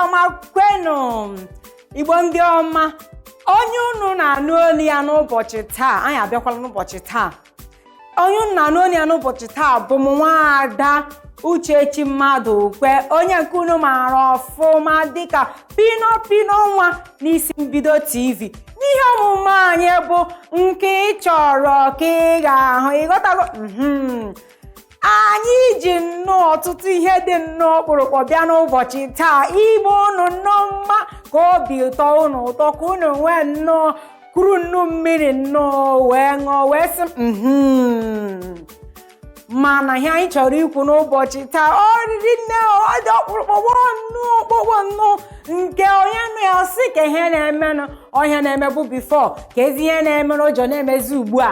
Ọma kwenu! Igbo ndị ọma, onye unu na-anụ olu ya n'ụbọchị taa, anyị abịakwala n'ụbọchị taa. Onye unu na-anụ olu ya n'ụbọchị taa bụ m, Nwaada Uchechi Mmadụ Ukwe, onye nke unu maara ọfụma dịka Pino Pino Nwa n'Isi Mbido TV, n'ihe omume anyị bụ Nke Ị Chọrọ Ka Ị Ga-ahụ. Ịghọtago? Anyị ji nnọọ ọtụtụ ihe dị nnọọ ọkpụrụkpọ bịa n'ụbọchị taa ime unu nnọọ mma, ka obi ụtọ unu ụtọ, ka unu nwee nnọọ kuru nnu mmiri nnọọ wee ṅụọ wee sị. Mana ihe anyị chọrọ ikwu n'ụbọchị taa, oriri nne, ọ dị ọkpụrụkpọ, gbọọ nnọọ ọkpụkpọ nnọọ, nke onye nụ ya sị ka ihe na-emenụ, ọhịa na-emebu before, ka ezi ihe na-eme n'ụjọ na-emezi ugbu a.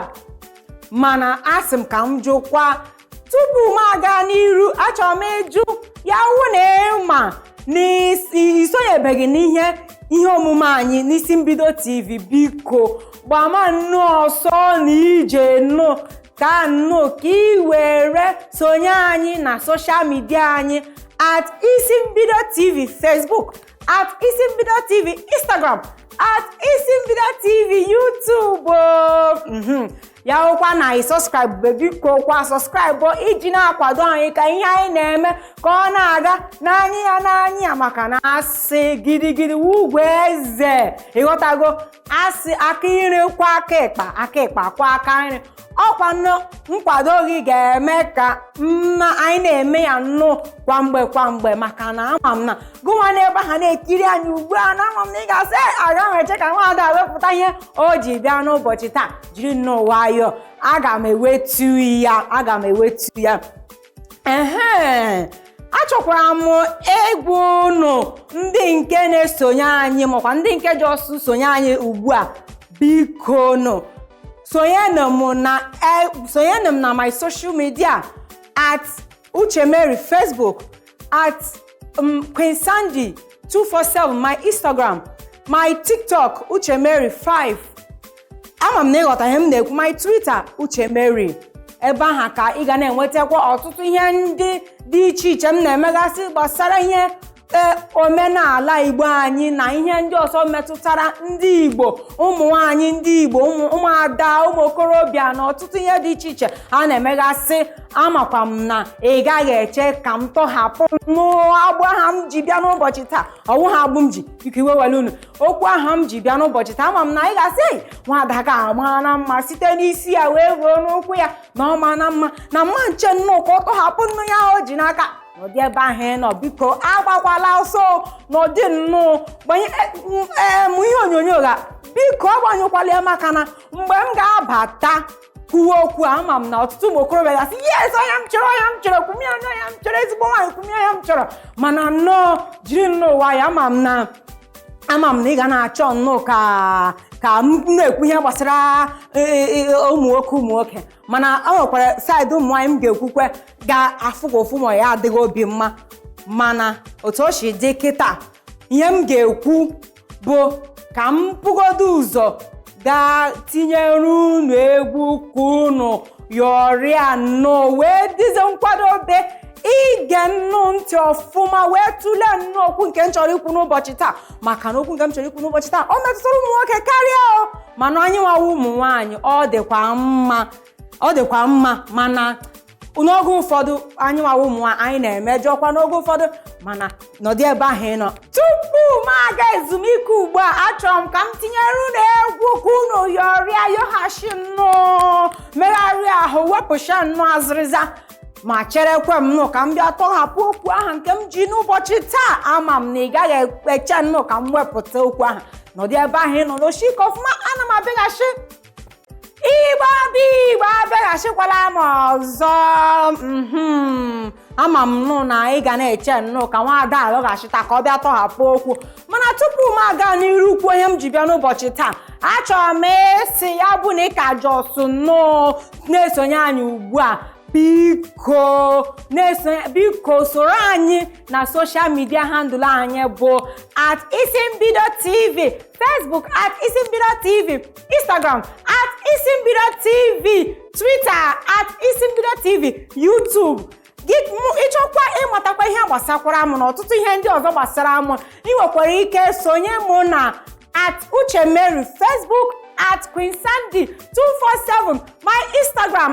Mana asị m ka m jụkwa tupu m aga n'iru, achọrọ m ịjụ ya wụ na ịma na isonyebeghị n'ihe ihe omume anyị n'Isi Mbido TV, biko gbama nnọọ ọsọ na ije nnọọ ka nnọọ ka ị were sonye anyị na social media anyị: @IsiMbido TV Facebook, @IsiMbido TV Instagram, @IsiMbido TV YouTube. Ya hụkwa na ị subscribe, biko kwa subscribe iji na-akwado anyị ka ihe anyị na-eme ka ọ na-aga n'anya ya n'anya ya, maka na asị gidigidi ugwu eze. Ịghọtago? Asị aka nri kwa aka ịkpa, aka ịkpa kwa aka nri. Ọkwa nkwado gị ga-eme ka mma anyị na-eme ya nnọọ kwa mgbe kwa mgbe, maka na ama m na gụnwa n'ebe ha na-ekiri anyị ugbu a, na ama m na ị ga-asị aga m eche ka nwaada wepụta ihe o ji bịa n'ụbọchị taa. Jiri nnọọ nwayọọ, aga m ewetu ya, aga m ewetu ya. Ehe, achọkwara m egwu unu ndị nke na-esonye anyị, makwa ndị nke ji ọsụ sonye anyị ugbu a, biko nụ sonyenụ m na my social media: @UcheMary Facebook, @QueenSandy 247 my Instagram, my TikTok, UcheMary 5. Ama m na ịghọta ihe m na-ekwu. My Twitter, UcheMary. Ebe ahụ ka ị ga na-enwetakwa ọtụtụ ihe ndị dị iche iche m na-emegasị gbasara ihe omenala Igbo anyị na ihe ndị ọzọ metụtara ndị Igbo, ụmụ nwanyị ndị Igbo, ụmụada, ụmụ okorobịa na ọtụtụ ihe dị iche iche a na-emegasị. Amakwa m na ị gaghị eche ka m tọhapụ n'agbụ aha m ji bịa n'ụbọchị taa. Ọwụ ha agbụ m ji, biko iwe were unu, okwu aha m ji bịa n'ụbọchị taa. Ama m na ị ga-asị, "Ei, nwada ka ama na mma site n'isi ya wee ruo n'ụkwụ ya, na ọma na mma na mma nche nnọọ ka ọ tọhapụ nnu ya o ji n'aka." N'ụdị ebe ahụ ị nọ, biko agbakwala ọsọ, n'ụdị nnọọ gbanye m ihe onyonyo ga, biko agbanyụkwala ya, maka na mgbe m ga-abata kwuwe okwu a, ama m na ọtụtụ ụmụ okorobịa ga-asị, "Yes, onye m chọrọ, onye m chọrọ, kwumie, onye m chọrọ, ezigbo nwaanyị, kwumie onye m chọrọ." Mana nnọọ jiri nnọọ nwayọọ, ama m na ị ga na-achọ nnọọ ka m na-ekwu ihe gbasara ụmụ nwoke, ụmụ nwoke, mana o nwekwara side ụmụ nwaanyị m ga-ekwukwe ga-afụ ka ụfụ ma ya adịghị obi mma. Mana otu o si dị kịta, ihe m ga-ekwu bụ ka m pụgodo ụzọ gaa tinyere unu egwu ka unu yọrịa nnọọ wee dize nkwadobe ige nnụ ntị ọfụma wee tụlee nnọọ okwu nke m chọrọ ikwu n'ụbọchị taa, maka na okwu nke m chọrọ ikwu n'ụbọchị taa, ọ metụtara ụmụ nwoke karịa o, mana anyị nwawa ụmụ nwaanyị, ọ dịkwa mma, ọ dịkwa mma. Mana n'oge ụfọdụ, anyị nwawa ụmụ nwaanyị, anyị na-emejọkwa n'oge ụfọdụ. Mana nọdụ ebe ahụ ị nọ tupu m aga ezumike ugbu a, achọrọ m ka m tinyere unu egwu ka unu yọrịa, yọghachi nnọọ, megharịa ahụ, wepụcha nnọọ azịrịza, ma cherekwe m nụ ka m bịa tọghapụ okwu ahụ nke m ji n'ụbọchị taa. Ama m na ị gaghị eche nnọọ ka m wepụta okwu ahụ. Nọdụ ebe ahụ ị nọ n'oshike ọfụma, ana m abịaghachi. Igbo bụ Igbo, abịaghachikwala m ọzọ. Ama m nụ na ị ga na-eche nnọọ ka nwaada alọghachita ka ọ bịa tọghapụ okwu. Mana tupu m aga n'iru kwu onye m ji bịa n'ụbọchị taa, achọrọ m ịsị ya bụ na ị ka just nnọọ na-esonye anyị ugbu a, biko na-esonye, biko soro anyị na social media handle anyị bụ @IsiMbido TV Facebook, @IsiMbido TV Instagram, @IsiMbido TV Twitter, @IsiMbido TV YouTube. Gị ịchọkwa ịmatakwa ihe gbasara Gbasakwara m na ọtụtụ ihe ndị ọzọ gbasara m. Ị nwekwara ike sonye m na @UcheMary Facebook, @QueenSandy247 my Instagram,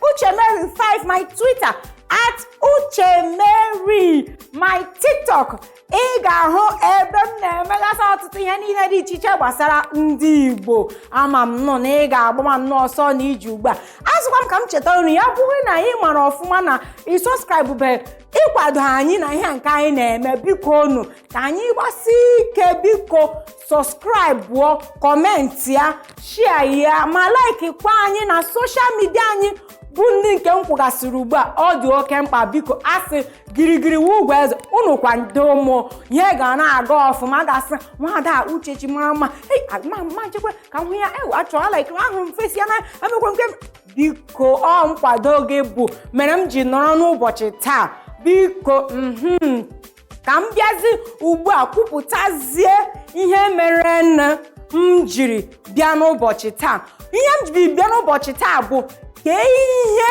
@UcheMary5 my Twitter, @UcheMary my TikTok. Ị ga-ahụ ebe m na-emegasị ọtụtụ ihe niile dị iche iche gbasara ndị Igbo. Ama m nọ na ị ga-agba m nnọọ ọsọ na iji ugbu a. Azụkwa m ka m cheta unu, ya bụrụ na ị mara ọfụma na ị subscribe ịkwado anyị na ihe nke anyị na-eme, biko unu ka anyị gbasie ike. Biko subscribe, comment ya, share ya, ma like kwa anyị na social media anyị bụ ndị nke m kwugasịrị ugbu a. Ọ dị oke mkpa. Biko, asị girigiri wu ugwu eze unu kwado mụ, ihe ga na-aga ọfụma. Gasị nwada Uchechi mara mma, ma nchekwa ka m hụ ya ewu achọ alaikiri ahụrụ m face ya na emekwa nke. Biko, ọ nkwado gị bụ mere m ji nọrọ n'ụbọchị taa. Biko, ka m bịazi ugbu a kwupụtazie ihe mere nne m jiri bịa n'ụbọchị taa. Ihe m jiri bịa n'ụbọchị taa bụ ka ihe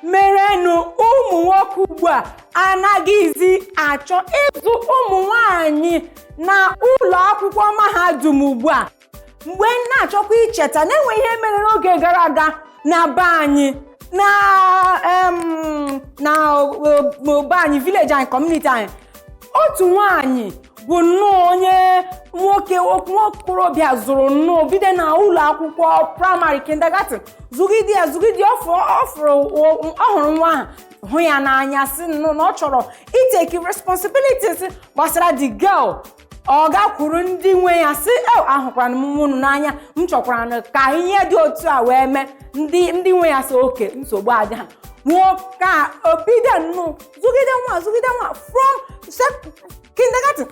merenụ ụmụ nwoke ugbu a anaghịzi achọ ịzụ ụmụ nwanyị na ụlọ akwụkwọ mahadum ugbu a. Mgbe m na-achọkwa icheta na-enwe ihe mere n'oge gara aga na be anyị, na be anyị, village anyị, community anyị, otu nwanyị bụ nnọọ onye nwoke nwokorobịa zụrụ nnọọ bido na ụlọ akwụkwọ primary, kindergarten, zụgide ya, zụgide. Ọ fụrụ, ọ hụrụ nwa ahụ, hụ ya n'anya, sị nnọọ na ọ chọrọ i take responsibilities gbasara the girl. Ọ gakwuru ndị nwe ya, sị e ahụkwara m unu n'anya, m chọkwara ka ihe dị otu a wee mee. Ndị nwe ya sị oke nsogbu adị ha. Nwoke a obido nnọọ zụgide nwa, zụgide nwa from kindergarten,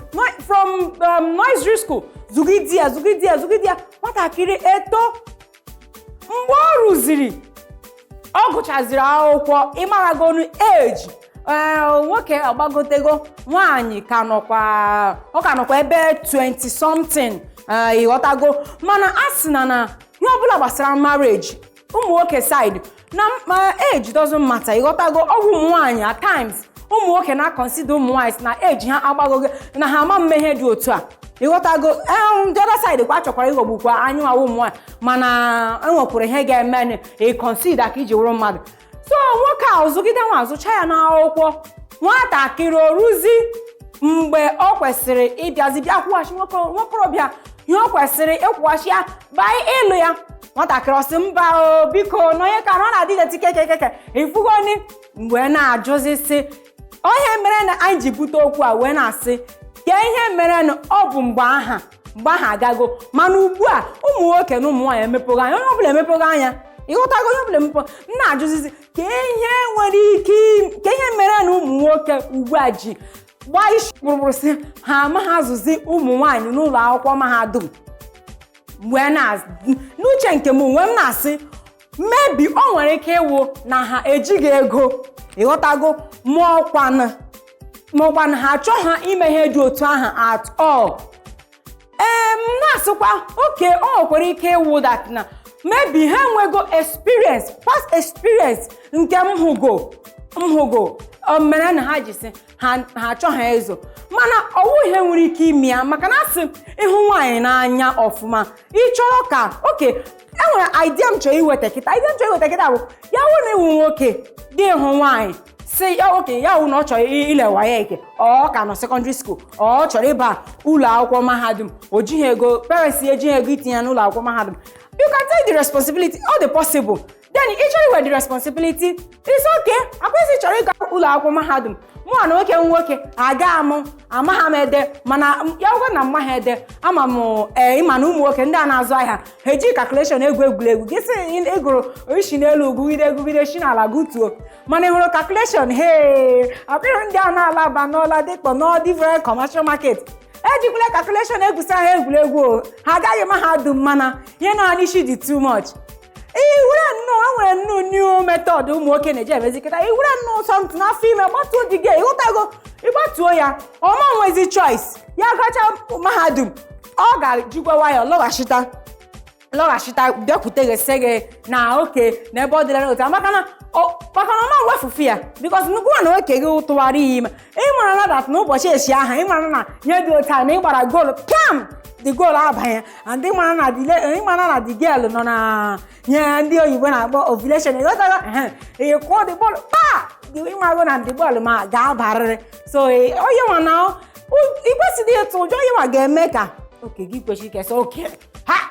from nursery school, zụgide ya, zụgide ya, zụgide ya. Nwatakịrị eto. Mgbe ọ rụziri, ọ gụchaziri akwụkwọ, ịmaragonu age, nwoke agbagotego, nwaanyị ka nọkwa, ọ ka nọkwa ebe 20 something, ịghọtago. Mana a sị na ihe ọbụla gbasara marriage, ụmụ nwoke side na age doesn't matter, ịghọtago. Ọ bụ ụmụ nwaanyị, at times ụmụ nwoke na-consider ụmụ nwaanyị sị na age ha agbagogo, na ha ama mmehie dị otu a, ịghọtago. The other side kwa chọkwara ịghọgbukwa anyị nwawa ụmụ nwaanyị, mana enwekwara ihe ga-eme ị consider ka iji wụrụ mmadụ. So nwoke a zụgide nwa, zụcha ya n'akwụkwọ. Nwatakịrị oruzi mgbe ọ kwesịrị ịbịazi bịa kwụghachi nwokorobịa ihe ọ kwesịrị ịkwụghachi ya by ịlụ ya. Nwatakịrị ọsị mba o, biko, na onye ka na ọ na-adị detị kekekeke ifugoni. Mgbe na-ajụzi sị onye mere na anyị ji bute okwu a wee na-asị ka ihe mere na ọ bụ mgbe aha, mgbe aha agago. Mana ugbu a ụmụ nwoke na ụmụ nwaanyị emepụghị anya, onye ọbụla emepụghị anya, ịghọtago, onye ọbụla emepụ. M na-ajụzizi ka ihe nwere ike ka ihe mere na ụmụ nwoke ugbu a ji gbaa isi kpụrụkpụrụ sị ha amaghị azụzi ụmụ nwaanyị n'ụlọ akwụkwọ mahadum. Wee na n'uche nke m onwe m na-asị mebi o nwere ike ịwụ na ha ejighị ego, ịghọtago, ma ọkwanụ ha achọ ha ime ihe dị otu ahụ at all. Ee, m na-asịkwa oke o nwekwara ike ịwụ that na maybe ha enwego experience, past experience nke m hụgo o mere na ha ji sị ha achọ ha ezo. Mana ọwụ ihe nwere ike ime ya, maka na asị ịhụ nwaanyị n'anya ọfụma, ị chọrọ ka oke enwere idea m chọrọ iweta kịta. Idea m chọrọ iweta kịta bụ ya wụ na ịwụ nwoke dị ịhụ nwaanyị, si ya oke ya wụ na ọ chọrọ ile WAEC, ọ ka nọ secondary school, ọ chọrọ ịba ụlọ akwụkwọ mahadum, o jighị ego, parents ya ejighị ego itinye ya n'ụlọ akwụkwọ mahadum. You can take the responsibility, all the possible. Then ị chọrọ iwe the responsibility, it's okay. Akwụsị chọrọ ịga ụlọ akwụkwọ mahadum, mụ na nwoke m nwoke aga m amagha m ede, mana ya gwa na mma ha ede ama m. Ee, ịma na ụmụ nwoke ndị a na-azụ ahịa, ha eji calculation egwu egwuregwu. Gị sị ịgụrụ isi n'elu gụgide gụgide si n'ala gụtuo, mana ị hụrụ calculation, he akwụrụ ndị a na-alaba n'ọla dịkpọ n'ọ different commercial market ejikwala calculation egwusa ha egwuregwu o. Ha agaghị mahadum, mana ihe nọ ha n'isi dị too much. Iwere nnọọ enwere nnọọ new method ụmụ nwoke na-eji emezi kịta. Iwere nnọọ something n'afọ ime gbatuo di gị, ịghọtago, ịgbatuo ya, ọma nwezi choice. Ya gacha mahadum, ọ ga-ejikwa nwayọọ lọghachita bịakwute gị, sị gị na oke na ebe ọ dịla n'otu, maka na ọma wefufu ya, because nnukwu na nwoke gị tụwara ya ime. Ịma na Ị mara na that n'ụbọchị echi ahụ, ị mara na ihe dị otu a na ị gbara goal, piam, the goal abanye, and ị mara na the ị mara na the girl nọ na ihe ndị oyibo na-akpọ ovulation. Ịghọtago? Ị kụọ the ball, pa, ịmago na the ball ma ga-abarịrị. So onye nwa na ị kwesịrị ịtụ ụjọ, onye nwa ga-eme ka oke gị kwesịrị kesa oke ha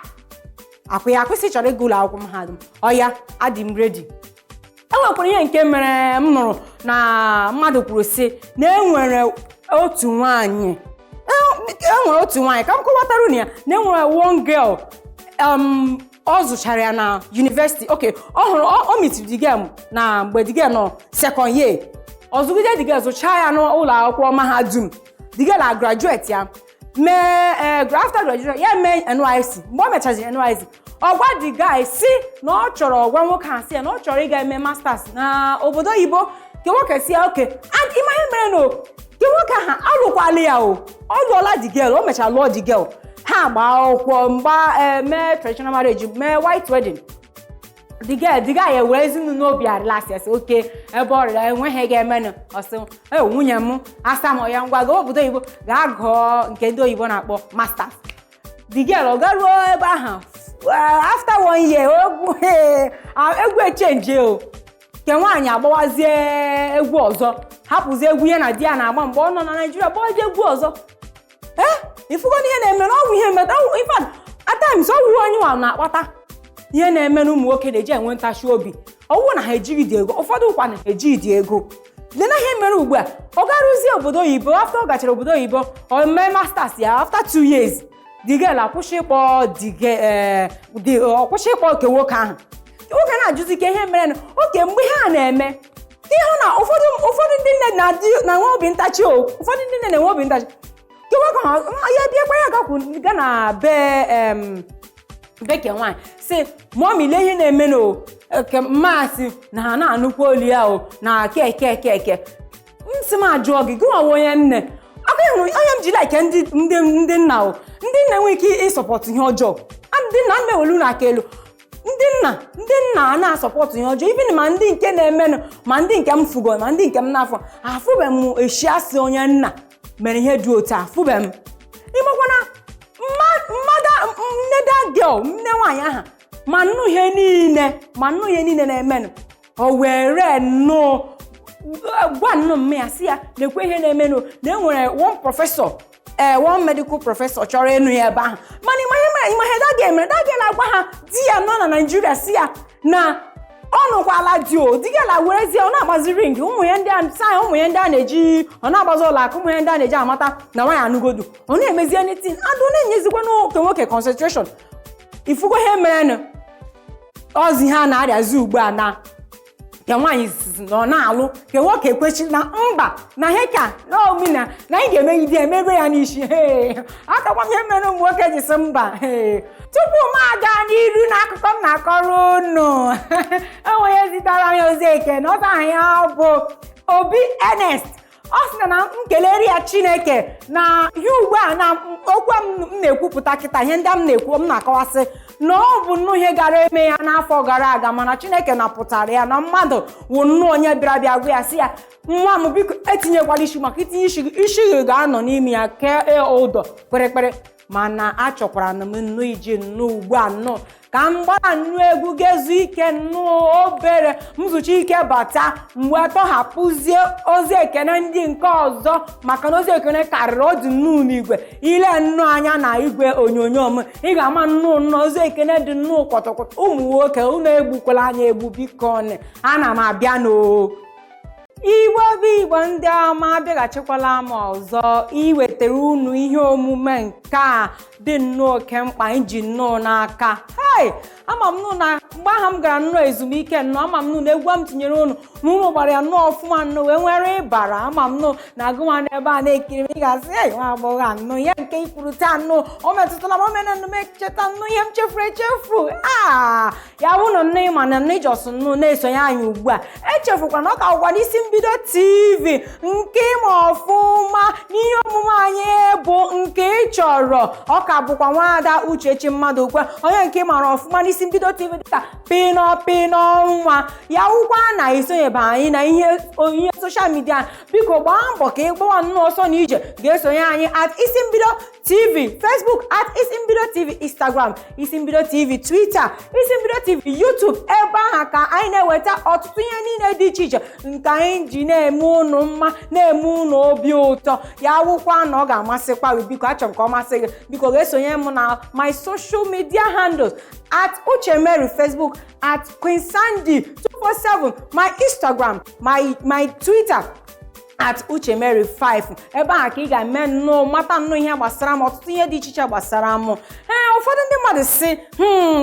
akwụ ya akwụsị chọrọ ịga ụlọ akwụkwọ mahadum. Ọya, adị m ready. E nwekwara ihe nke mere m nụrụ na mmadụ kwuru sị na enwere otu nwaanyị, enwere otu nwaanyị, ka m kọwatara unu ya, na enwere one girl ọ zụchara ya na university. Okay, ọ hụrụ o mitiri the girl na mgbe the girl nọ second year. Ọ zụgide the girl, zụchaa ya n'ụlọ akwụkwọ mahadum. The girl a graduate ya mee, after graduation ya mee NYSC. Mgbe o mechaziri NYSC, ọ gwa the guy si na ọ chọrọ, gwa nwoke a si ya na ọ chọrọ ịga eme masters na obodo oyibo. Ke nwoke si ya oke. And ịma ihe mere na ke nwoke ahụ alụkwala ya o, ọ lụọla the girl. O mechara lụọ the girl, ha gbaa akwụkwọ mgba, mee traditional marriage, mee white wedding. The girl, the guy ewere ezinụlọ n'obi relax ya, sị oke ebe ọ rịara enweghị ga-emenụ. Ọsị e nwunye m asa m ya, ngwa, gaa obodo oyibo, gaa gụọ nke ndị oyibo na-akpọ masters. The girl ọ garuo ebe ahụ, after one year, egwu egwu echenji o. Nke nwaanyị agbawazie egwu ọzọ, hapụzie egwu ya na di ya na-agba mgbe ọ nọ na Naijiria, gbawazie egwu ọzọ. Ee, ifugo na ihe na-eme na ọ bụ ihe meta. In fact, at times, ọ wụ onye nwa na-akpata ihe na-eme na ụmụ nwoke na-eji enwe ntachi obi. Ọwụ na ha ejighị dị ego, ụfọdụ nkwa na ha ejighị dị ego. Lena ihe mere ugbu a, ọ garụzie obodo oyibo. After ọ gachara obodo oyibo, ọ mee masters ya, after 2 years, the girl akwụsị ịkpọ the ọ kwụsị ịkpọ oke nwoke ahụ. Nwoke na-ajụzi ike ihe mere oke mgbe ihe a na-eme. Ịhụ na ụfọdụ ndị nne na-adị na-enwe obi ntachi o, ụfọdụ ndị nne na-enwe obi ntachi. Ke nwoke ahụ ya bịakwa, ya gakwu ga na be bekee nwaanyị, si, "Mummy, lee ihe na-eme no ke mmasị na ha na-anụkwa olu ya o na keke keke." M sị m ajụọ gị, gị nwa onye nne aka ịhụrụ onye m ji like ndị nna o, ndị nna enwe ike ịsọpọtụ ihe ọjọọ. Ndị nna mmewelu na aka elu, ndị nna a na-asọpọtụ ihe ọjọọ, even ma ndị nke na-emenụ, ma ndị nke m fugo, ma ndị nke m n'afọ afụbe m eshi asị onye nna mere ihe dị otu a, afụbe m. Ịmakwana mmadụ nne that girl, nne nwaanyị aha, ma nnụ ihe niile, ma nnụ ihe niile na-emenụ, o were nnọọ gwa nnọọ mma ya, sị ya na-ekwe ihe na-emenụ, na enwere one professor, ee, one medical professor chọrọ ịnụ ya ebe ahụ. Mana ịma ihe mere, ịma ihe that girl mere? That girl agwa ha di ya nọ na Naijiria, si ya na ọ nụkwala di o. Di girl werezie, ọ na-agbazi ring ụmụ ya ndị a sa ụmụ ya ndị a na-eji, ọ na-agbazi ụlọ akụ ụmụ ya ndị a na-eji amata na nwaanyị anụgodu. Ọ na-emezi anything and ọ na-enyezikwa n'oke nwoke concentration. Ifugo ihe merenụ, ọzi ha na-arịazi ugbu a na nke nwaanyị si na ọ na-alụ nke nwoke ekwechi na mba na ihe ka na omena na anyị ga-emegide emebe ya n'isi. Hee, akakwa m ihe mere ụmụ nwoke ji sị mba. Hee, tupu m aga n'iru n'akụkọ m na-akọrọ unu, enweghị zitere anyị ozi ekene. Ọzọ aha ya bụ Obi Ernest. Ọ sị na m kelere ya Chineke na ihe ugbu a na okwu m na-ekwupụta kịta, ihe ndị m na-ekwu, m na-akọwasị na ọ bụ nnọọ ihe gara eme ya n'afọ gara aga, mana Chineke napụtara ya na mmadụ wụ nnọọ onye bịara bịa gwa ya, sị ya, "Nwa m, biko, etinyekwala isi, maka itinye isi gị, isi gị ga-anọ n'ime ya kee ụdọ kpịrịkpịrị." Mana achọkwara m nnọọ iji nnọọ ugbu a nnọọ ka m gbara nnọọ egwu ga-ezu ike nnọọ obere mzụcha ike bata mgbe tọhapụzie ozi ekene ndị nke ọzọ, maka na ozi ekene karịrị. Ọ dị nnọọ n'igwe ile nnọọ anya na igwe onyonyo m, ị ga-ama nnọọ nnọọ ozi ekene dị nnọọ kwọtọkwọtọ. Ụmụ nwoke, unu egbukwala anya egbu, biko. Ana m abịa n'o. Igbo bụ Igbo, ndị ọma, abịaghachikwala m ọzọ iwetara unu ihe omume nke a dị nnọọ oke mkpa iji nnọọ n'aka. Hei, ama m nụ na mgbe aha m gara nnọọ ezumike nnọọ, ama m nụ na egwu m tinyere unu na unu gbara ya nnọọ ọfụma nnọọ wee nwere ịbara. Ama m nụ na agụnwa n'ebe a na-ekiri m, ị ga-asị, "Ei, nwa agbọghọ a nnọọ, ihe nke ikwuru taa nnọọ o metụtara m, o mere nnọọ m echeta nnọọ ihe m chefuru echefu." Aa, ya bụ na nnọọ ịma na nnọọ ijọs nnọọ na-esonye anyị ugbu a, echefukwara na ọ ka gwụkwa n'isi. Mbido TV nke ịma ọfụma n'ihe omume anyị bụ Nke Ị Chọrọ. Ọ ka bụkwa nwaada Uchechi Mmadụkwe, onye nke ị mara ọfụma n'Isi Mbido TV dịka Pịnọ Pịnọ Nwa. Ya wụkwa na isonyebe anyị na ihe ihe social media, biko gbaa mbọ ka ị gbawa nnọọ ọsọ na ije ga-esonye anyị at Isi Mbido TV Facebook, at Isi Mbido TV Instagram, Isi Mbido TV Twitter, Isi Mbido TV YouTube. Ebe ahụ ka anyị na-eweta ọtụtụ ihe niile dị iche iche nke anyị ji na-eme unu mma, na-eme unu obi ụtọ. Ya wụkwa na ọ ga-amasịkwa gị, biko achọrọ m ka ọ masị gị, biko ga-esonye m na my social media handles: at Uche Mary Facebook, at Queen Sandy 247 my Instagram, my Twitter, at Uche Mary 5. Ebe ahụ ka ị ga-eme nnọọ mata nnọọ ihe gbasara m, ọtụtụ ihe dị iche iche gbasara m. Ee, ụfọdụ ndị mmadụ si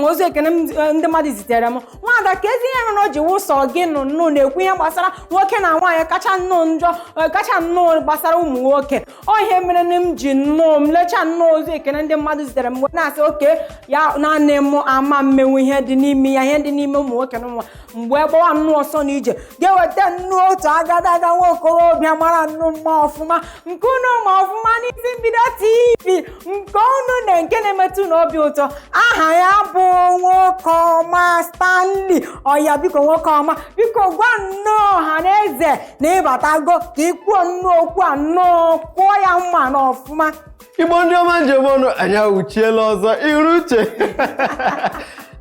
ozi ekene ndị mmadụ zitere m: "Nwada, ka ezi ihe mere o ji wụsọ gị nụ nnọọ na-ekwu ihe gbasara nwoke na nwaanyị kacha nnọọ njọ, kacha nnọọ gbasara ụmụ nwoke?" Ọ ihe mere na m ji nnọọ m lechaa nnọọ ozi ekene ndị mmadụ zitere m, na-asị oke ya naanị m ama mmenwu ihe dị n'ime ya, ihe dị n'ime ụmụ nwoke na ụmụ. Mgbe gbawa nnọọ ọsọ na ije ga-eweta nnọọ otu agadaga nwa okorobịa mara nnọọ mma ọfụma, nke unu ma ọfụma n'Isi Mbido TV, nke unu na nke na-emetụ n'obi ụtọ. Aha ya bụ nwoke ọma Stanley Ọya. Biko, nwoke ọma, biko gwa nnọọ ọha na eze na ịbatago ka ị kwuo nnọọ okwu a, nnọọ kwụọ ya mma na ọfụma. Igbo ndị ọma, njem ọnụ anyị awụchiela ọzọ iru. Uche,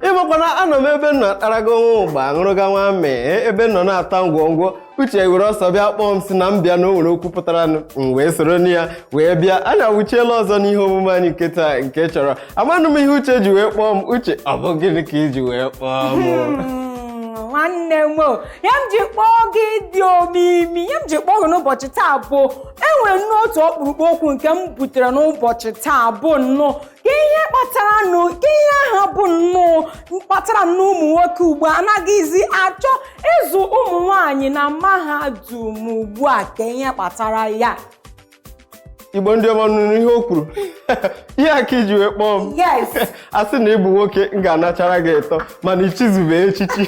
ịmakwana anọ m ebe m nọ akparago nwa ụgba, aṅụrụga nwa mee, ebe m nọ na-ata ngwongwo. Uche were ọsọ bịa kpọọ m, si na m bịa na o nwere okwu pụtara m, wee soro na ya wee bịa. Anyị awụchiela ọzọ n'ihe omume anyị nke taa, Nke Chọrọ. Amanụ m ihe Uche ji wee kpọọ m. Uche, ọ bụ gịnị ka iji wee kpọọ m? Nwanne m o, ya m ji kpọọ gị dị omimi. Ya m ji kpọọ gị n'ụbọchị taa bụ enwere nnọọ otu ọkpụrụkpụ okwu nke m butere n'ụbọchị taa, bụ nnọọ ka ihe kpatara nụ, ka ihe aha bụ nnọọ kpatara nnọọ ụmụ nwoke ugbu a anaghịzi achọ ịzụ ụmụ nwanyị na mahadum ugbu a, ka ihe kpatara ya. Igbo ndị ọma, nụrụ ihe o kwuru? Ihe a ka iji wee kpọọ m? Yes. A sị na ị bụ nwoke, m ga-anachara gị ịtọ, mana ichizube echichi.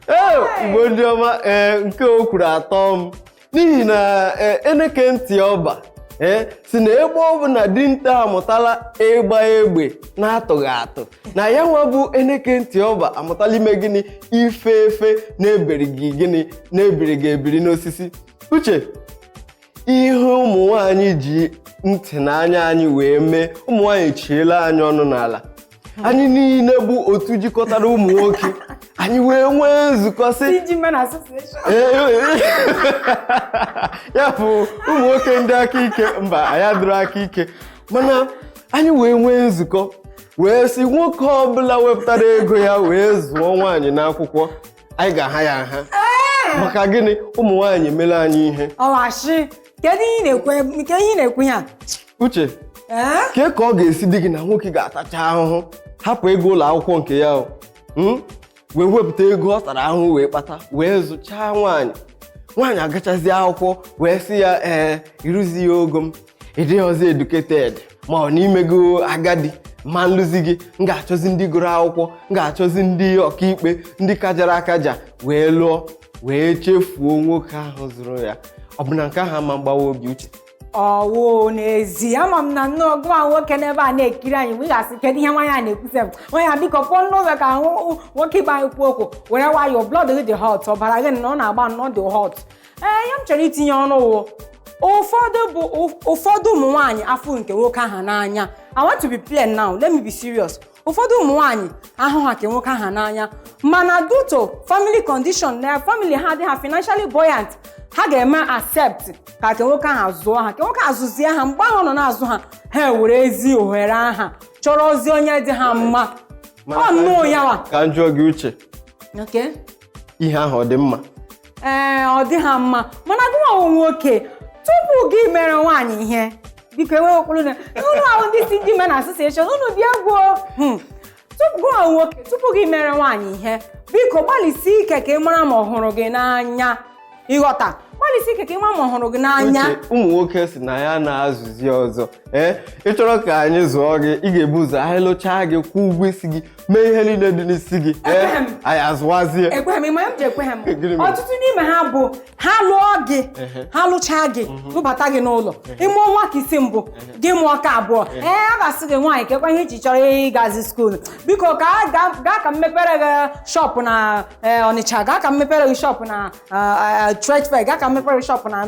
Ee, Igbo ndị ọma, ee, nke o kwuru atọ m, n'ihi na eneke ntị ọba ee si na ebe ọ bụ na dinta amụtala ịgba egbe na-atụghị atụ, na ya nwa bụ eneke ntị ọba amụtala ime gịnị? Ife efe na-ebiri gị gịnị? Na-ebiri gị ebiri n'osisi. Uche, ihe ụmụ nwanyị ji ntị n'anya anyị wee mee, ụmụ nwanyị chiela anyị ọnụ n'ala. Anyị niile bụ otu jikọtara ụmụ nwoke, anyị wee nwee nzukọ sị Iji Men Association. Ee, ya bụ ụmụ nwoke ndị aka ike, mba, anyị adịrọ aka ike, mana anyị wee nwee nzukọ wee sị nwoke ọbụla wepụtara ego ya wee zụọ nwaanyị n'akwụkwọ, anyị ga-aha ya nha. Maka gịnị? Ụmụ nwaanyị emela anyị ihe. Ọwashi, kedu ihe ị na-ekwu nke ihe ị na-ekwu ya? Uche, Ee? kee ka ọ ga-esi dị gị na nwoke ga-atacha ahụhụ, hapụ ego ụlọ akwụkwọ nke ya o, wee wepụta ego ọ tara ahụhụ wee kpata wee zụchaa nwaanyị, nwaanyị agachazi akwụkwọ, wee sị ya, "Ee, ịrụzi ya ogo m, ịdịghọzi educated, ma ọ n'imego agadi, ma nlụzi gị, m ga-achọzi ndị gụrụ akwụkwọ, m ga-achọzi ndị ọkaikpe, ndị kajara akaja wee lụọ," wee chefuo nwoke ahụ zụrụ ya. Ọ bụ na nke ahụ ama mgbawa obi, Uche? Ọwụ n'ezi, ama m na nnọọ gụwa nwoke n'ebe a na-ekiri anyị mgbe ị ga-asị, "Kedu ihe nwaanyị a na-ekwusa m?" Nwaanyị a, biko pụọ n'ụzọ ka ahụ nwoke ibe anyị kwuo okwu. Were nwayọọ, blood gị dị hot, ọbara gị na ọ na-agba nnọọ dị hot. Ee, ihe m chọrọ itinye ọnụ wụ ụfọdụ bụ ụfọdụ ụmụ nwaanyị afụ nke nwoke ahụ n'anya. I want to be plain now, let me be serious. Ụfọdụ ụmụ nwaanyị ahụ ha ke nwoke ahụ n'anya, mana due to family condition na family ha dị ha financially buoyant, ha ga-eme accept ka ke nwoke ahụ zụọ ha, ke nwoke azụzie ha. Mgbe ahụ nọ na-azụ ha, ha ewere ezi ohere aha chọrọzie onye dị ha mma. Ọ nnọọ ya wa. Ka m jụọ gị, Uche. Okay. Ihe ahụ ọ dị mma? Ee, ọ dị ha mma, mana gị nwa nwoke, tupu gị mere nwaanyị ihe, biko enweghị okpuru na unu ahụ ndị si ndị Men Association unu dị egwu o. Tupu gị nwa nwoke, tupu gị mere nwaanyị ihe, biko gbalịsie ike ka ị mara ma ọ hụrụ gị n'anya. Ịghọta? Gbalịsie ike ka ị mara ma ọ hụrụ gị n'anya. Gbalịsi ike ka ị ma ma ọ hụrụ gị n'anya. Uche, ụmụ nwoke si na ya na-azụzi ọzọ. Ee, ị chọrọ ka anyị zụọ gị, ị ga-ebu ụzọ anyị lụchaa gị, kwụọ ụgwọ isi gị, mee ihe niile dị n'isi gị. Ee, Ekweghị m. anyị azụwazie. Ekweghị m. Ịma m ji ekweghị m? Gịnị mere? Ọtụtụ n'ime ha bụ ha lụọ gị, ha lụchaa gị, lụbata gị n'ụlọ, ịmụọ nwa ka isi mbụ gị, mụọ ka abụọ, ee, a ga-asị gị, "Nwaanyị, kekwa ihe iji chọrọ ịgazi school? Biko ka a gaa ka m mepere gị shop na Ọnịcha, gaa ka m mepere gị shop na Trade Fair, gaa ka m mepere gị shop na."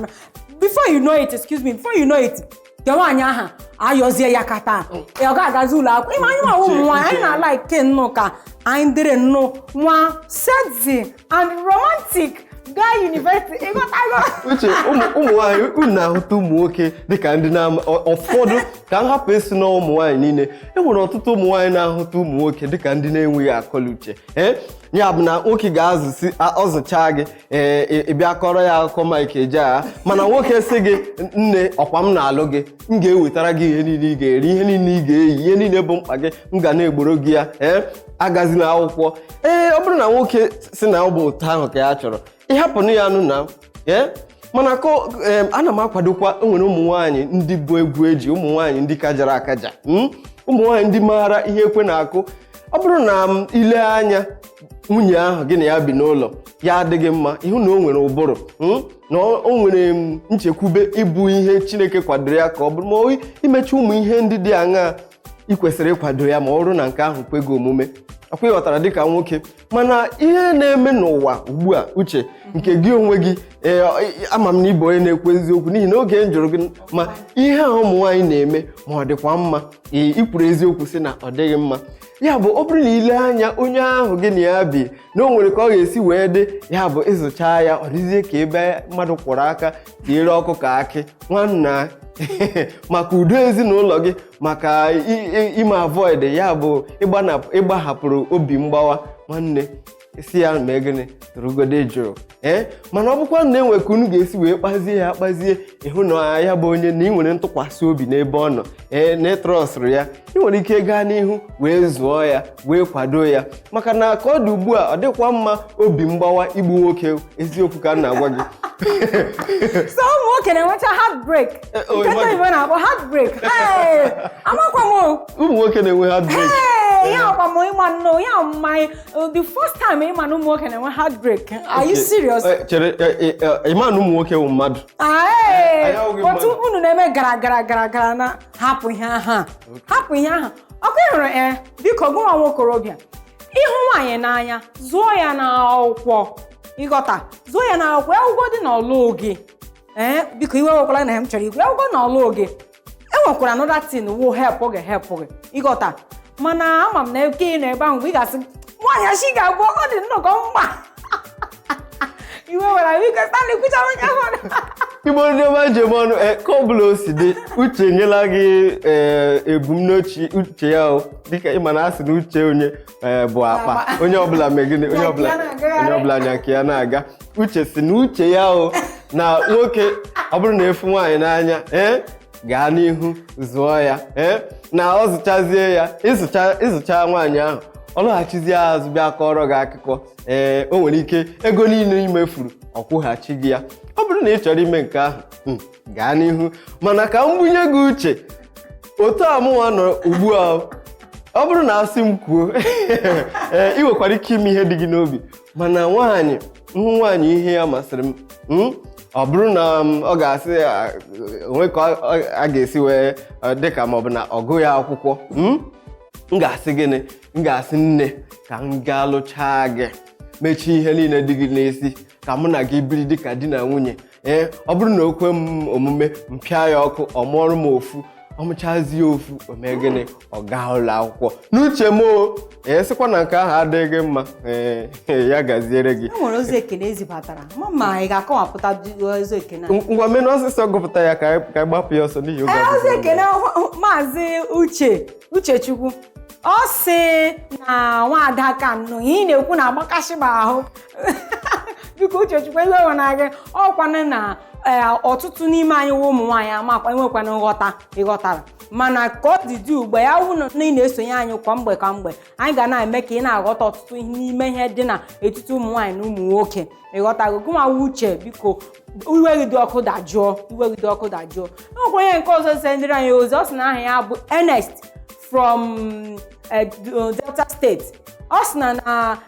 Before you know it, excuse me, before you know it, nke nwaanyị ahụ ayọzie ya ka taa ọ ga-agazi ụlọ akwụkwọ. Ịma anyị nwa ụmụ nwaanyị, anyị na-ala ike nnọọ ka anyị dịrị nnọọ nwa sexy and romantic gaa university, ịghọtago? Uche, ụmụ nwaanyị, unu na-ahụta ụmụ nwoke dịka ndị na ụfọdụ, ka m hapụ isi na ụmụ nwaanyị niile, e nwere ọtụtụ ụmụ nwaanyị na-ahụta ụmụ nwoke dịka ndị na-enweghị akọluche. Ee, ya bụ na nwoke ga-azụsi ọzụcha gị, ee, ị bịa kọrọ ya akụkọ Mike Ejeagha. Mana nwoke sị gị, "Nne, ọkwa m na-alụ gị, m ga-ewetara gị ihe niile ị ga-eri, ihe niile ị ga-eyi, ihe niile bụ mkpa gị, m ga na-egboro gị ya, ee, agazina akwụkwọ." Ee, ọ bụrụ na nwoke si na ọ bụ otu ahụ ka ya chọrọ, ịhapụnụ ya nụ na ee. Mana ka ana m akwadokwa, enwere ụmụ nwaanyị ndị bụ egwu eji, ụmụ nwaanyị ndị kajara akaja, ụmụ nwaanyị ndị maara ihe ekwe na-akụ. Ọ bụrụ na m ile anya nwunye ahụ gị na ya bi n'ụlọ ya adịghị mma, ịhụ na o nwere ụbụrụ, na o nwere nchekwube ịbụ ihe Chineke kwadoro ya ka ọ bụrụ, ma ọ imecha ụmụ ihe ndị dị aṅaa ị kwesịrị ịkwado ya, ma ọ bụrụ na nke ahụ kwe gị omume, ọkwa ịghọtara, dịka nwoke. Mana ihe na-eme n'ụwa ugbu a, Uche, nke gị onwe gị, ee, ama m na ịbụ onye na-ekwu eziokwu, n'ihi na oge m jụrụ gị ma ihe a ụmụ nwaanyị na-eme ma ọ dịkwa mma, ee, ị kwuru eziokwu sị na ọ dịghị mma. Ya bụ, ọ bụrụ na ile anya onye ahụ gị na ya bi na o nwere ka ọ ga-esi wee dị, ya bụ ịzụcha ya, ọ dịzie ka ebe mmadụ kwọrọ aka tinyere ọkụ ka akị nwanna, maka udo ezinụlọ gị, maka ime avoid, ya bụ ịgbahapụrụ obi mgbawa, nwanne, si ya mee gịnị? Tụrụgode jụrụ. Ee, mana ọ bụkwa na enwe ka unu ga-esi wee kpazie ya akpazie, ịhụ na ya bụ onye na ị nwere ntụkwasị obi n'ebe ọ nọ, ee, na ịtrustụrụ ya, ị nwere ike gaa n'ihu wee zụọ ya, wee kwado ya. Maka na ka ọ dị ugbu a, ọ dịkwa mma obi mgbawa igbu nwoke. Eziokwu ka m na-agwa gị. So ụmụ nwoke na-enwecha heartbreak? Oh, nke ndị oyibo na-akpọ heartbreak. Hey, amakwa m o. Ụmụ nwoke na-enwe heartbreak? Hey, ya ọkwa m ịma nnọọ ya my the first time ịma na ụmụ nwoke na-enwe heartbreak. Are you serious? Chere, ịma na ụmụ nwoke wụ mmadụ. Ee, Anyị ahụghị otu mmadụ. unu na-eme gara gara gara gara na hapụ ihe ahụ, hapụ ihe ahụ ọkụ ị hụrụ. Ee, biko, gụnwa nwa okorobịa, ịhụ nwaanyị n'anya, zụọ ya n'akwụkwọ, ịghọta? Zụọ ya n'akwụkwọ, akwụkwọ dị n'ọlụ gị. Ee, biko, iwe nwekwara na m chọrọ ikwu akwụkwọ n'ọlụ gị, enwekwara another thing wo help ọ ga-help gị, ịghọta? Mana ama m na eke ị nọ ebe ahụ mgbe ị ga-asị nwaanyị achị ga-abụ, ọ dị nnọkọ mma iwe were. Biko, Stanley, kwuchara onye ahụ. Igbo ndị ọma njem ọnụ, ka ọ bụla o si dị, Uche enyela gị ebumnuche uche ya. O dịka ịma na asị na uche onye bụ akpa. Akpa. Onye ọbụla megịnị, onye ọbụla Ya na-agagharị. Onye ọbụla nya nke ya na-aga. Uche si na uche ya o na nwoke, ọ bụrụ na efu nwaanyị n'anya, ee, gaa n'ihu zụọ ya, ee, na ọ zụchazie ya, ịzụcha nwaanyị ahụ, ọ lọghachizie azụ bịa kọrọ gị akụkọ, ee, o nwere ike ego niile ị mefuru, ọ kwụghachi gị ya. Ọ bụrụ na ị chọrọ ime nke ahụ, gaa n'ihu. Mana ka m bunye gị uche otu a mụnwa nọ ugbu a, ọ bụrụ na asị m kwuo, ee, ị nwekwara ike ime ihe dị gị n'obi. Mana nwaanyị hụ nwaanyị ihe ya masịrị m, ọ bụrụ na ọ ga-asị ah, onwe ka a ga-esi wee dịka maọbụ na ọ gụghị akwụkwọ, m ga-asị gịnị? M ga-asị, "Nne, ka m gaa lụchaa gị, mechie ihe niile dị gị n'isi, ka mụ na gị biri dịka di na nwunye." Ee, ọ bụrụ na o kwe m omume, m pịa ya ọkụ, ọ mụọrọ m ofu, ọ mụchazie ofu, o mee gịnị? Ọ gaa ụlọ akwụkwọ. N'uche m o, ee, sịkwa na nke ahụ adịghị mma. Ee, ya gaziere gị. E nwere ozi ekene ezibatara ma ị ga-akọwapụta ozi ekene a? Ngwa, menụ ọsịsọ, gụpụta ya ka anyị gbapụ ya ọsọ n'ihi oge Ee, ozi adịghị. ekene Maazị Uche Uchechukwu, ọ sị na nwaada ka nnụ ihe ị na-ekwu na-agbakasị m ahụ. Biko, Uchechukwu, iwe wena gị. Ọkwanụ na ee, ọtụtụ n'ime anyị wụ ụmụ nwaanyị amakwa enwekwana nghọta, ịghọtara? Mana ka ọ dị dị ugbu a, ya wụ na ị na-esonye anyị kwa mgbe kwa mgbe, anyị ga na-eme ka ị na-aghọta ọtụtụ ihe n'ime ihe dị n'etiti ụmụ nwaanyị na ụmụ nwoke. Ịghọtago gụnwa? Uche, biko, iwe gị dị ọkụ dajụọ, iwe gị dị ọkụ dajụọ. Enwekwa onye nke ọzọ sendịrị anyị ozi. Ọ sị na aha ya bụ Ernest from Delta State. Ọ sị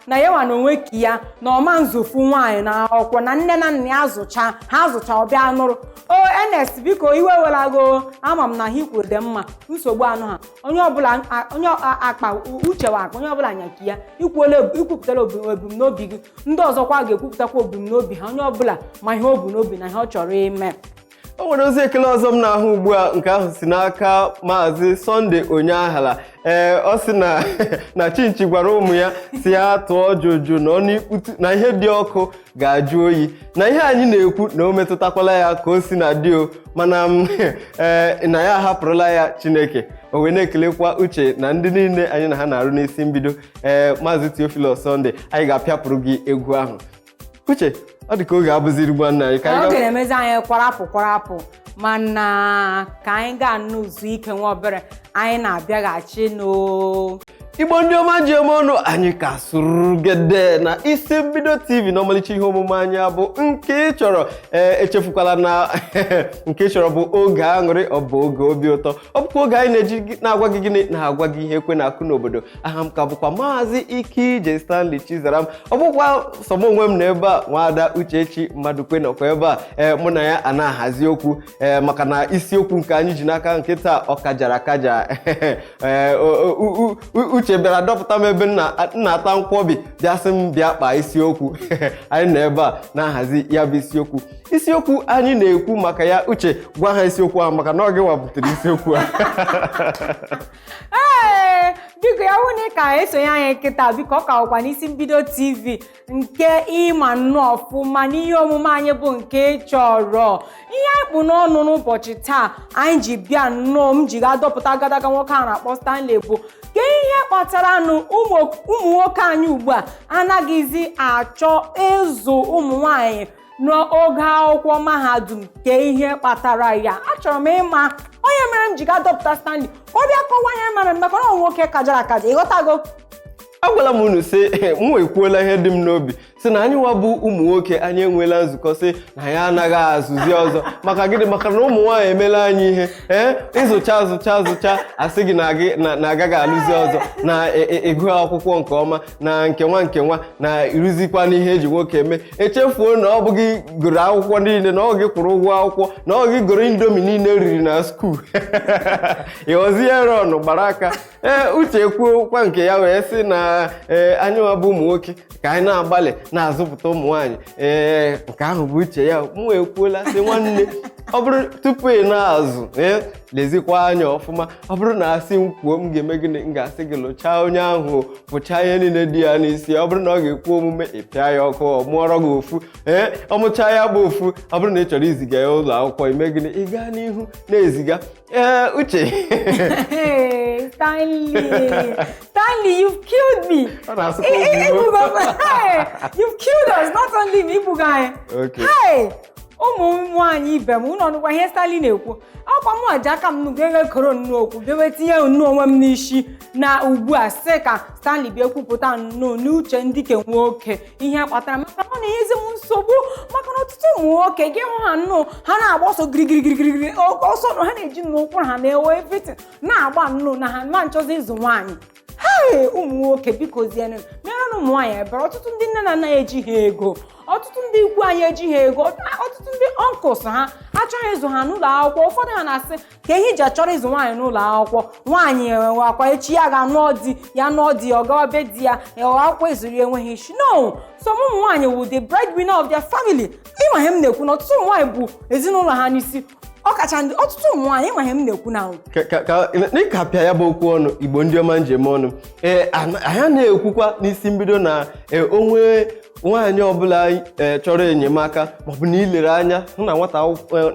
na ya nwa na onwe ka ya na ọma nzofu nwaanyị na akwụkwọ na nne na nna ya zụcha ha zụcha, ọbịa nụrụ o. Ernest, biko, iwe welago. Ama m na ha ikwuru dị mma, nsogbu anụ ha. Onye ọbụla onye akpa uche wa akpa, onye ọbụla nyaki ya. Ikwuola, ikwupụtara ebumnobi gị, ndị ọzọkwa ga-ekwupụtakwa ebumnobi ha. Onye ọbụla ma ihe o bu n'obi na ihe ọ chọrọ ime. O nwere ozi ekele ọzọ m na-ahụ ugbu a. Nke ahụ si n'aka Maazị Sunday Onyeahala. Ee, ọ sị na Chinchi gwara ụmụ ya si ya tụọ jojo na ọnụ ikputu na ihe dị ọkụ ga-ajụ oyi, na ihe anyị na-ekwu na o metụtakwala ya ka o si na dị o, mana m ee na ya ahapụrụla ya Chineke. O wee na-ekelekwa Uche na ndị niile anyị na ha na-arụ n'isi mbido. Ee, Maazị Theophilus Sunday, anyị ga-apịapụrụ gị egwu ahụ. Uche, ọ dị ka oge abụziri nwanne anyị ka anyị Oge na-emezi anyị kwarapụ kwarapụ, mana ka anyị gaa n'ụzọ ike nwa obere, anyị na-abịaghachi n'o. Igbo ndị ọma ji eme ọnụ, anyị ka sụrụgede na Isi Mbido TV na ọmalịcha ihe omume anyị bụ Nke Ị Chọrọ. Ee, echefukwala na Nke Ị Chọrọ bụ oge aṅụrị, ọ bụ oge obi ụtọ, ọ bụkwa oge anyị na-eji na-agwa gị gịnị, na-agwa gị ihe ekwe na-akụ n'obodo. Aha m ka bụkwa Maazị Ike Stanley Chizaram. Ọ bụkwa sọ m onwe m na ebe a, Nwaada Uchechi Mmadụkwe nọkwa ebe a. Ee, mụ na ya a na-ahazi okwu, ee, maka na isiokwu nke anyị ji n'aka nke taa, ọ kajara akaja. Ee, Uche bịara dọpụta m ebe m na-ata nkwọbi, bịa sị m bịa kpaa isiokwu. Anyị nọ ebe a na-ahazi ya bụ isiokwu. Isiokwu anyị na-ekwu maka ya, Uche, gwa ha isiokwu ahụ, maka na ọ gị wapụtara isiokwu a. Ee, biko, ya hụ na ị ka esonye anyị kịta, biko, ọ ka bụkwa n'Isi Mbido TV nke ịma nnọọ ọfụma n'ihe omume anyị bụ Nke Ị Chọrọ. Ihe anyị kpụ n'ọnụ n'ụbọchị taa anyị ji bịa nnọọ, m ji ga-adọpụta agadaga nwoke a na-akpọ Stanley, bụ ke ihe kpatara nụ ụmụ nwoke anyị ugbu a anaghịzi achọ ịzụ ụmụ nwanyị n'oge akwụkwọ mahadum. Ke ihe kpatara ya? Achọrọ m ịma onye mere m ji ga dọpụta Stanley ka ọ bịa kọwa ihe mere, maka na ọ nwoke kajara akaja. Ịghọtago? Agwala m unu sị m ekwuola ihe dị m n'obi, sị na anyị nwa bụ ụmụ nwoke, anyị enweela nzukọ, sị na anyị anaghị azụzi ọzọ. Maka gịnị? Maka na ụmụ nwaanyị emela anyị ihe. Ee, ịzụcha azụcha azụcha, asị gị na gị na agaghị alụzi ọzọ, na ịgụ akwụkwọ nke ọma na nke nwa nke nwa na ịrụzikwa n'ihe eji nwoke eme. Echefuo na ọ bụ gị gụrụ akwụkwọ niile, na ọ gị kwụrụ ụgwọ akwụkwọ, na ọ gị gụrụ Indomie niile riri na school. Ịghọzie ron gbara aka. Ee, Uche kwuokwa nke ya wee sị na ee, anyị nwa bụ ụmụ nwoke, ka anyị na-agbalị na-azụpụta ụmụ nwaanyị. Ee, nke ahụ bụ uche ya. Mụ ekwuola sị, nwanne, ọ bụrụ tupu ị na-azụ, ee, lezikwa anya ọfụma. Ọ bụrụ na asị m kwuo, m ga-eme gịnị? M ga-asị gị lụchaa onye ahụ, pụchaa ihe niile dị ya n'isi. Ọ bụrụ na ọ ga-ekwu omume, ị pịa ya ọkụ, ọ mụọrọ gị ofu. Ee, ọ mụchaa ya bụ ofu, ọ bụrụ na ị chọrọ iziga ya ụlọ akwụkwọ, ime gịnị? Ị gaa n'ihu na-eziga. Ee, Uche. Hey, Stanley, Stanley, you've killed me. Ọ na-asụkwa ozugbo. Hey, you've killed us, not only me, igbugo anyị. Okay. Hey, ụmụ nwaanyị ibe m, unu ọnụkwa ihe Stanley na-ekwu? Ọkwa mụ ji aka m nnukwu ego koro nnọọ okwu bịa tinye nnọọ onwe m n'isi na ugbu a, sị ka Stanley bịa kwupụta nnọọ n'uche ndị ke nwoke ihe kpatara, maka na ọ na-enyezi m nsogbu, maka na ọtụtụ ụmụ nwoke gị hụ ha nnọọ, ha na-agba ọsọ girigirigirigiri ọsọ, ha na-eji nnọọ ụkwụ ha na-ewe everything na-agba nnọọ na ha ma nchọzi ịzụ nwaanyị. Hei, ụmụ nwoke, biko zienụ, mere na ụmụ nwaanyị ebere. Ọtụtụ ndị nne na nna ejighị ego, ọtụtụ ndị ikwu anyị ejighị ego, ọtụtụ ndị uncles ha achọghị ịzụ ha n'ụlọ akwụkwọ. Ụfọdụ ha na-asị ka ihe iji achọrọ ịzụ nwaanyị n'ụlọ akwụkwọ, nwaanyị akwa echi ya ga-anụọ di ya, nụọ di ya, ọ gawa be di ya, akwụkwọ ezuru ya enweghị isi. No, some ụmụ nwaanyị wụ the breadwinner of their family. Ịma ihe m na-ekwu? Na ọtụtụ ụmụ nwaanyị bụ ezinụlọ ha n'isi, ọkacha ndị ọtụtụ ụmụ nwaanyị. Ịma ihe m na-ekwu na Ka n'ịkapịa ya bụ okwu ọnụ, Igbo ndị ọma njem ọnụ, ee, anyị na-ekwukwa n'isi mbido na ee, onwe nwaanyị ọbụla ee chọrọ enyemaka, maọbụ na ilere anya hụ na nwata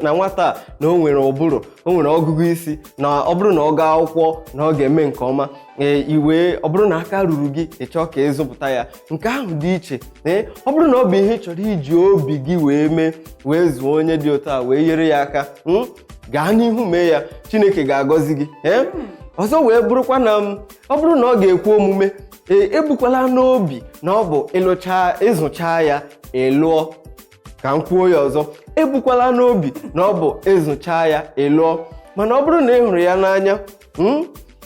na nwata a na o nwere ụbụrụ, o nwere ọgụgụ isi, na ọ bụrụ na ọ gaa akwụkwọ na ọ ga-eme nke ọma, ee, iwe ọ bụrụ na aka ruru gị, ị chọọ ka ịzụpụta ya, nke ahụ dị iche. Ee, ọ bụrụ na ọ bụ ihe ị chọrọ iji obi gị wee mee, wee zụọ onye dị otu a, wee nyere ya aka. Gaa n'ihu mee ya, Chineke ga-agọzi gị. Ee, ọzọ wee bụrụkwa na m ọ bụrụ na ọ ga-ekwe omume, ee, ebukwala n'obi na ọ bụ ịlụcha ịzụcha ya ịlụọ. Ka m kwuo ya ọzọ, ebukwala n'obi na ọ bụ ịzụcha ya ịlụọ. Mana ọ bụrụ na ị hụrụ ya n'anya,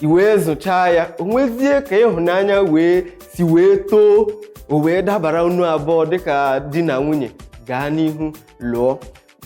i wee zụchaa ya, o nwezie ka ịhụnanya wee si wee too, o wee dabara unu abụọ dịka di na nwunye, gaa n'ihu lụọ,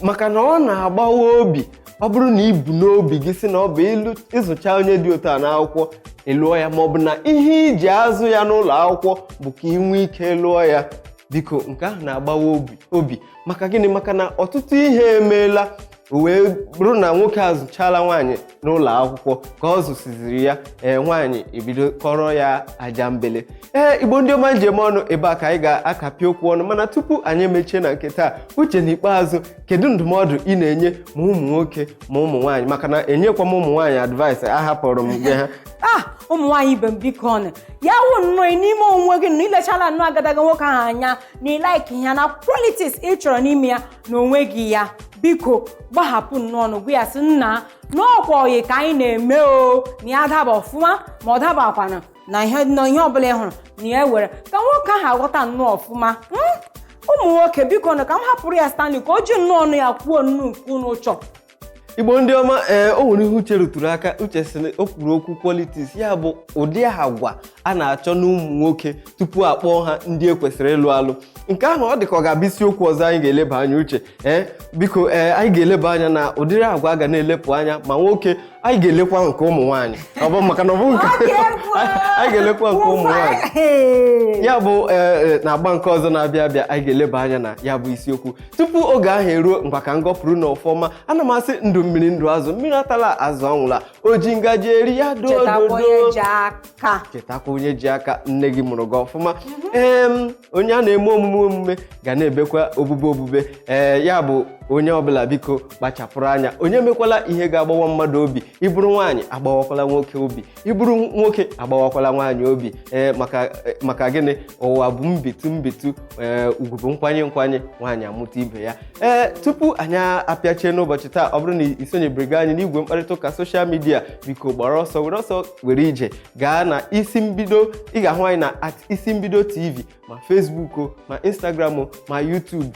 maka na ọ na-agbawa obi. Ọ bụrụ na ibu n'obi gị si na ọ bụ ịzụcha onye dị otu a n'akwụkwọ ịlụọ ya, ma ọ bụ na ihe iji azụ ya n'ụlọ akwụkwọ bụ ka ị nwee ike lụọ ya, biko, nke ahụ na-agbawa obi. Maka gịnị? Maka na ọtụtụ ihe emeela, o wee bụrụ na nwoke azụchala nwaanyị n'ụlọ akwụkwọ, ka ọ zụsiziri ya, ee, nwaanyị ebido kọrọ ya aja mbele. Ee, Igbo ndị ọma, njem ọnụ ebe a ka anyị ga-akapị okwu ọnụ. Mana tupu anyị emechie na nke taa, Uche, n'ikpeazụ, kedu ndụmọdụ ị na-enye ma ụmụ nwoke ma ụmụ nwaanyị? Maka na enyekwa m ụmụ nwaanyị advice, ahapụrụ m gị ha. Ah, ụmụ nwaanyị ibe m, biko ọnụ ya wụ nnọọ n'ime onwe gị na ilechala nnọọ agadaga nwoke ahụ anya na ị like ya na qualities ị chọrọ n'ime ya na onwe gị ya, biko gbahapụ nnọọ nụ, gwa ya sị, nna, n'ọkwa oyi ka anyị na-eme o, na ya daba ọfụma ma ọ dabakwana na ihe na ihe ọbụla ị hụrụ na ya were ka nwoke ahụ aghọta nnọọ ọfụma. Ụmụ nwoke, biko nụ, ka m hapụrụ ya Stanley ka o ji nnọọ ọnụ ya kwuo nnọọ nke unu chọọ. Igbo ndị ọma, ee, o nwere ihe Uche rụtụrụ aka. Uche sị na o kwuru okwu qualities, ya bụ ụdị agwa a na-achọ n'ụmụ nwoke tupu akpọọ ha ndị e kwesịrị ịlụ alụ. Nke ahụ ọ dị ka ọ ga-abụ isiokwu ọzọ anyị ga-eleba anya. Uche, ee, biko, ee, anyị ga-eleba anya na ụdịrị agwa a ga na-elepụ anya ma nwoke. Anyị ga-elekwa nke ụmụ nwaanyị, ọ bụ maka na ọ bụ nke Ọ dị egwu. anyị ga-elekwa nke ụmụ nwaanyị. Hey. Ya bụ, ee, na-agba nke ọzọ na-abịa abịa, anyị ga-eleba anya na ya bụ isiokwu. Tupu oge ahụ eruo, ngwa, ka m gọpụrụ n'ọfọma. Ana m asị, ndụ mmiri, ndụ azụ, mmiri atala, azụ anwụla, o ji ngaji eri ya doo. Chetakwa dodo onye ji aka. Chetakwa onye ji aka. Nne gị mụrụ gị ọfụma. Ee, onye a na-eme omume ga na-ebekwa obube obube. Ee, ya bụ, onye ọbụla, biko, kpachapụrụ anya. Onye mekwala ihe ga-agbawa mmadụ obi. Ịbụrụ nwaanyị, agbawakwala nwoke obi. Ịbụrụ nwoke, agbawakwala nwaanyị obi. Ee, maka gịnị? Ụwa bụ mbitu mbitu. Ee, ugwu bụ nkwanye nkwanye, nwaanyị amụta ibe ya. Ee, tupu anyị apịachie n'ụbọchị taa, ọ bụrụ na ị sonyebere anyị n'igwe mkparịta ụka social media, biko, gbara ọsọ, were ọsọ were ije gaa na Isi Mbido. Ị ga-ahụ anyị na @IsiMbidoTV, ma Facebook o, ma Instagram o, ma YouTube.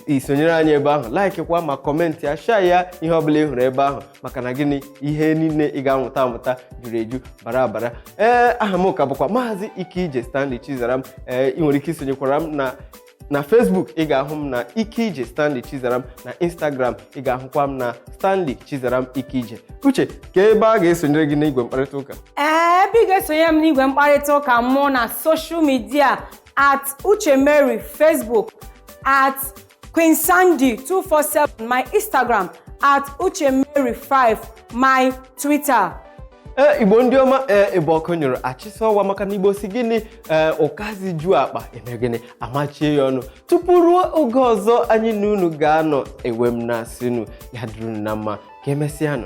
I sonyere anyị ebe ahụ, like kwa ma comment ya, share ya, ihe ọbụla ị hụrụ ebe ahụ. Maka na gịnị? Ihe niile ị ga-amụta amụta juru eju bara abara. Ee, aha m ka bụkwa Maazị Ike Stanley Chizaram. Ee, ị nwere ike isonyekwara m na Facebook. Ị ga-ahụ m na Ike Stanley Chizaram. Na Instagram, ị ga-ahụkwa m na Stanley Chizaram Ike. Uche, ka ebe a ga-esonyere gị n'igwe mkparịta ụka? Ee, ebe ị ga-esonye m n'igwe mkparịta ụka mụ na social media, @UcheMary Facebook, @QueenSandy247 my Instagram, @UcheMary5 my Twitter. Ee, Igbo ndị ọma, ee, ebe ọkụ nyụrụ achịsa ọwa, maka na Igbo si gịnị? Ee, ụkazi ju akpa, eme gịnị? Amachie ya ọnụ. Tupu ruo oge ọzọ anyị na unu ga-anọ, ewe m na-asị unu ya dịrị unu na mma. Ka emesịanụ.